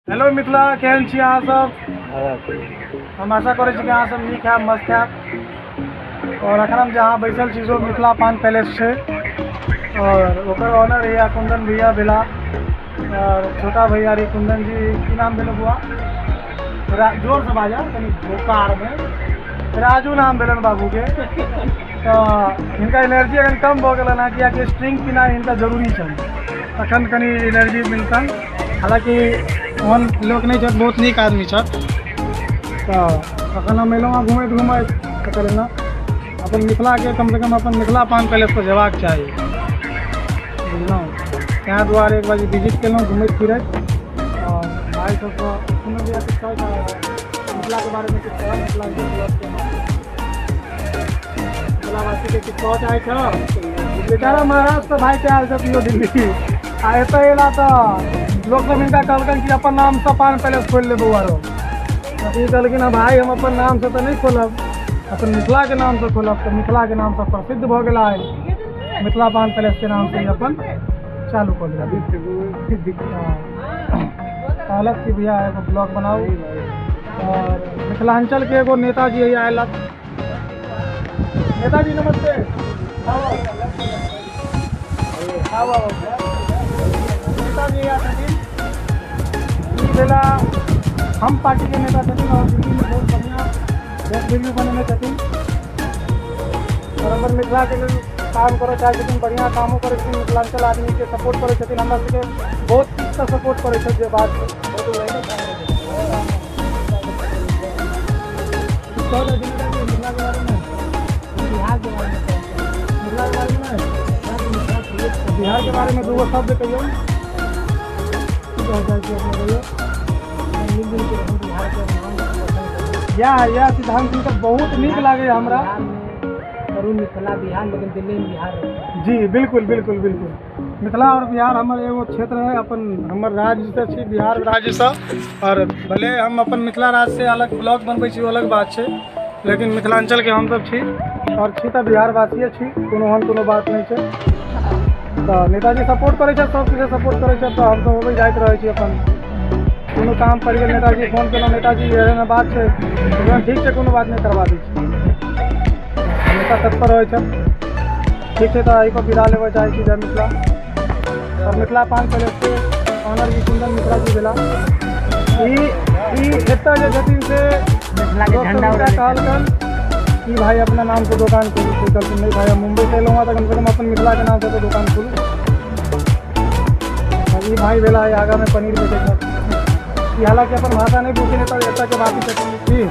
Hello Mithila, केहन छी अहाँ सब? हम आशा करै छी कि अहाँ सब नीक हैब, मस्त हैब। और अखन हम जहाँ बैसल छी से मिथिला पान पैलेस छै और ओकर ऑनर भैया कुंदन भैया भेला और छोटा भैया रे कुंदन जी। की नाम भेलो बुआ? जोर से बाजा कनि बोकार में। राजू नाम भेलन बाबू के। तऽ हिनका एनर्जी अखन कम भऽ गेलन हँ, कियाकि स्ट्रिंग पीनाइ हिनका जरूरी छनि, तखन कनि एनर्जी मिलतनि। हालाँकि ओहन लोक नहि छथि, बहुत नीक आदमी छथि। तऽ अखन हम एलहुँ हँ घुमैत घुमैत, तऽ कहलियै ने अपन मिथिलाके कमसँ कम अपन मिथिला पान पैलेसपर जयबाक चाही, बुझलहुँ? ताहि दुआरे एक बार विजिट केलहुँ घुमैत फिरैत। आओर भाइ सबसँ कोनो भी किछु कहै मिथिलाके बारेमे, किछु कहब मिथिलाके मिथिलावासीके, किछु कहऽ चाहै छह? बेचारा महाराष्ट्र भाइके आयल छथि यो दिल्ली, आ एतऽ एला तऽ लोक सब हिनका कहलकनि कि अपन नामसँ पान पैलेस खोलि ले बौआ रो। तऽ ई कहलखिन हँ भाइ, हम अपन नामसँ तऽ नहि खोलब, अपन मिथिलाके नामसँ खोलब। तऽ मिथिलाके नामसँ प्रसिद्ध भऽ गेला है, मिथिला पान पैलेसके नामसँ ई अपन चालू कऽ लेलक। कहलक कि भैया, एगो ब्लॉग बनाउ। और मिथिलांचलके एगो नेताजी आयल। नेताजी नमस्ते। आउ आउ आउ, नेताजी यहाँ छथिन। ई भेला हम पार्टीके नेता छथिन और दिल्लीमे बहुत बढ़िआँ बहुत वीडियो बनेने छथिन और अपन मिथिलाके लेल काम करऽ चाहै छथिन, बढ़िआँ कामो करै छथिन, मिथिलांचल आदमीके सपोर्ट करै छथिन, हमरा सबके बहुत चीजसँ सपोर्ट करै छथि, जे बात छै। किछु कहऽ चाहै छी नेताजी मिथिलाके बारेमे? बिहारके बारेमे? मिथिलाके बारेमे नहि, बिहारके बारेमे दूगो शब्द कहियौ। की कहऽ चाहै छी अपने, कहियौ। मिलजुल के रहू, बिहारके नाम रोशन करू। इएह इएह सिद्धांत हिनकर बहुत नीक लागैए हमरा। बिहारमे करू मिथिला बिहार, लेकिन दिल्लीमे बिहार रहू। जी बिल्कुल बिल्कुल बिल्कुल। मिथिला और बिहार हमर एगो क्षेत्र है, अपन हमर राज्यसँ छी, बिहार राज्यसँ। और भले हम अपन मिथिला राज्यसँ अलग ब्लॉग बनबै छी, ओ अलग बात छै, लेकिन मिथिलाञ्चलके हमसब छी और छी तऽ बिहारवासिए छी, कोनो ओहन कोनो बात नहि छै। तऽ नेताजी सपोर्ट करै छथि, सब किछु सपोर्ट करै छथि, तऽ हमसब अबै जाइत रहै छी। अपन कोनो काम पड़ि गेल, नेताजी फोन केलहुँ, नेताजी एहन बात छै, तऽ ठीक छै, कोनो बात नहि, करवा दै छी। हमेशा तत्पर रहै छथि। ठीक छै, तऽ एहिपर विदा लेबऽ चाहै छी। जय मिथिला। और मिथिला पान पैलेसके ऑनर जी कुंदन मिश्रा जी भेला। ई ई एतऽ जे छथिन से मिथिलाके लोक सब झंडा हिनका उड़ेने छथिन। कहलकनि कि भाई, अपना नामसँ दोकान खोलू। से कहलखिन, नहि भाई, हम मुम्बईसँ एलहुँ हँ तऽ कमसँ कम अपन मिथिलाके नामसँ तऽ दोकान खोलू। आ ई भाई भेला, ई आगाँमे पनीर बेचै छथि। ई हालाँकि अपन भाषा नहि बुझै तऽ एतऽके बाकी छथिन की।